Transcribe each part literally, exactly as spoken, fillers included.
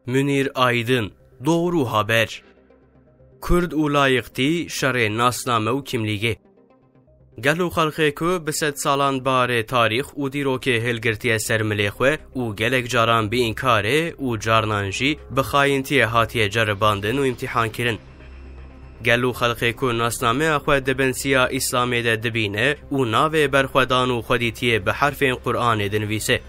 Münîr Aydin, Doğru Haber. Kurd û layîqtî, şerê nasname û kimlîgê. Gel û xelqê ku bi sedsalan barê tarîx û dîrokê hilgirtiye ser milê xwe û gelek caran bi înkarê û carnan jî bi xayintiyê hatiye ceribandin û îmtîhankirin. Gel û xelqê ku nasnameya xwe di bin siya Îslamê de dibîne û navê berxwedan û xwedîtiyê bi herfên Quranê dinivîse.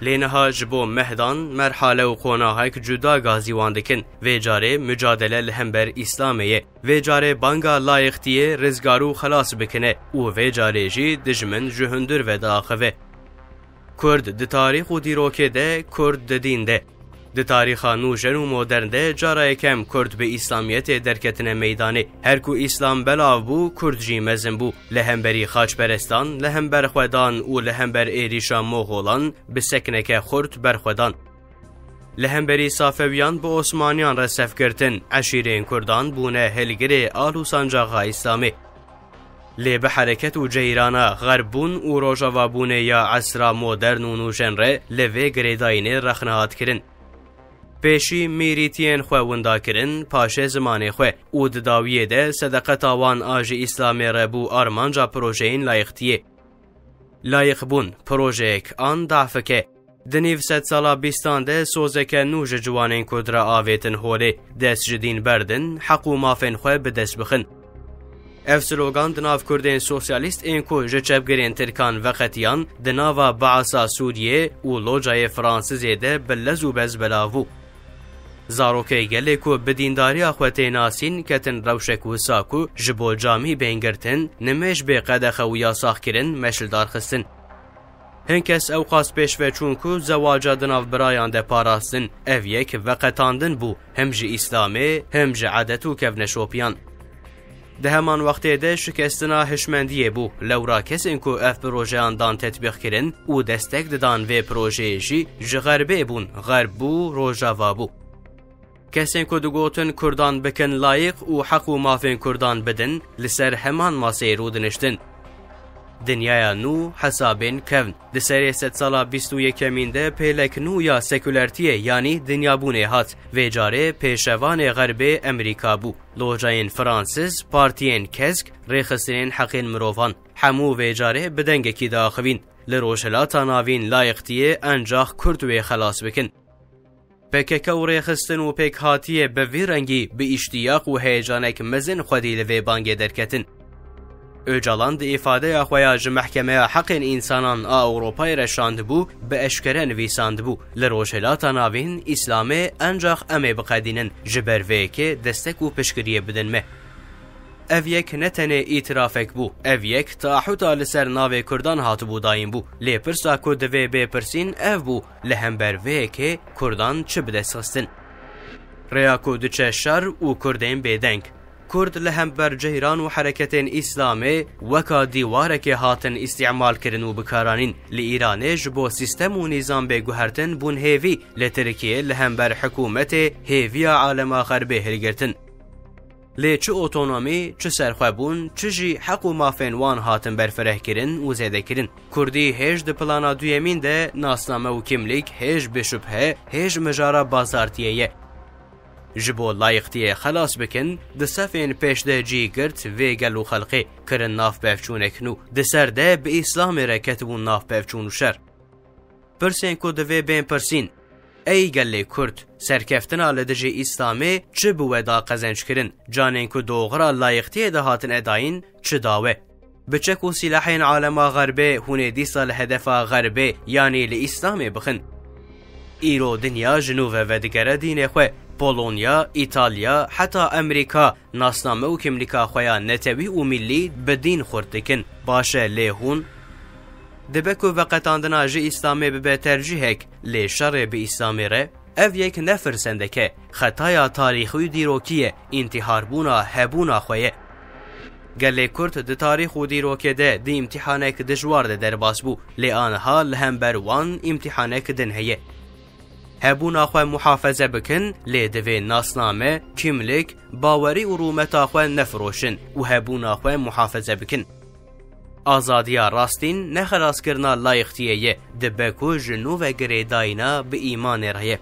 Lê niha ji bo mehdan, merhale û qonahek cuda gazî wan dikin. Vê carê mucadele li hember Îslamê ye. Vê carê banga layîqtiyê rizgar û xelas bikine û vê carê jî dijmin ji hundir ve diaxive. Kurd di tarîx û dîrokê de, Kurd di dîn de. Di tarîxa nûjen û modern de cara yekem Kurd bi Îslamiyetê derketine meydanê. Her ku Îslam belav bû, Kurd jî mezin bû. Li hemberî xaçperestan, li hember xwedan û li hember êrîşa Moxolan bi sekneke xurt berxwedan. Li hemberî Safewiyan bi Osmaniyan re sef girtin, eşîrên Kurdan bûne hilgirê al û sancaxa Îslamê. Lê bi hereket û ceyrana xerbûn û rojavabûnê ya esra modern û nûjen re li vê girêdayînê rexne hat kirin. Pêşî mîrîtiyên xwe winda kirin, paşê zimanê xwe û di dawiyê de sedeqeta wan a ji Îslamê re bû armanca projeyên layîqtiyê. Layîqbûn, projeyek an dafik e. Di nîv sedsala bîstan de sozeke nû ji ciwanên Kurd re avêtin holê, dest ji dîn berdin, heq û mafên xwe bi dest bixin. Ev slogan di nav Kurdên sosyalîst ên ku ji çepgirên Tirkan veqetiyan, di nava Baasa Sûriyê û locayê Fransizê de bi lez û bez belav bû. Zarokê gelê ku bi dîndariya xwe tê nasîn, ketin rewşek wisa ku ji bo camî bên girtin, nimêj bê qedexe û yasaxkirin, meşildar xistin. Hin kes ewqas pêşve çûn ku zewaca di nav birayan de parastin, ev yek veqetandin bû, hem ji Îslamê, hem ji edet û kevneşopiyan. Di heman wextê de şikestina hişmendiyê bû, lewra kesên ku ev projeyan dan tetbîq kirin û destek didan vê projeyê jî ji Xerbê bûn, Xerb bû, Rojava bû. Kesên ku digotin Kurdan bikin layîq û heq û mafên Kurdan bidin, li ser heman maseyê rûdiniştin. Dinyaya nû, hesabên kevn. Di serê sedsala bîst û yekemîn de pêlek nû ya sekulertiyê, yanî dinyabûnê hat. Vê carê pêşevanê Xerbê Emerîka bû. Locayên Fransiz, partiyên kesk, rêxistinên heqên mirovan. Hemû vê carê bi dengekî diaxivîn. Li Rojhilata Navîn layîqtiyê encax Kurd wê xelas bikin. P K K û rêxistin û pêkhatiyê bi vî rengî bi îştiyaq û heyecanek mezin xwedî li vê bangê derketin. Ocalan di îfadeya xwe ya ji Mehkemeya Heqên Însanan a Ewropayê re şandibû, bi eşkere nivîsandibû, Li Rojhilata Navîn Îslamê encax em ê biqedînin, ji ber vê yekê destek û piştgiriyê bidin me. Ev yek ne tenê îtirafek bû, ev yek teahuda li ser navê Kurdan hatibû dayîn bû. Lê pirsa ku divê bê pirsîn ev bû, li hember vê yekê Kurdan çi bi dest xistin? Rêya ku diçe şer û Kurdên bêdeng. Kurd li hember ceyran û hereketên Îslamê weka dîwarekê hatin îstîmalkirin û bikaranîn. Li Îranê ji bo sîstem û nîzam bê guhertin bûn hêvî, li Tirkiyê li hember hikûmetê hêviya alema Xerbê hilgirtin. Lê çi otonomî, çi serxwebûn, çi jî heq û mafên wan hatin berfirehkirin û zêdekirin. Kurdî hêj di plana duyemîn de nasname û kimlîk hêj bêşubhe, hêj mijara bazartiyê ye. Ji bo layîqtiyê xelas bikin, di sefên pêş de cî girt vê gel û xelqê, kirin nav pevçûnek nû. Di ser de bi Îslamê re ketibûn nav pevçûn û şer. Pirsên ku divê bên pirsîn, Ey gelê Kurd, serkeftina li dijî Îslamê çi bi we da qezenc kirin? Canên ku doxira layîqtiyê de hatine dayîn, çi da we? Bi çek û sîlehên alema Xerbê hûn ê dîsa li hedefa Xerbê, yanî li Îslamê bixin. Îro dinya ji nû ve vedigere dînê xwe. Polonya, Îtalya, heta Emerîka nasname û kimlîka xwe ya netewî û millî bi dîn xurt dikin. Baş e, lê hûn? Dibe ku veqetandina ji Îslamê bibe tercîhek, lê şerê bi Îslamê re? Ev yek ne firsendek e, xetaya tarîxî û dîrokî ye, întîharbûna hebûna xwe ye. Gelê Kurd di tarîx û dîrokê de di îmtîhanek dijwar de derbas bû, lê aniha li hember wan îmtîhanek din heye. Hebûna xwe muhafeze bikin, lê divê nasname, kimlik, bawerî û rûmeta xwe nefiroşin û hebûna xwe muhafeze bikin. Azadiya rastîn ne xelaskirina layîqtiyê ye, dibe ku ji nû ve girêdayîna bi îmanê re ye.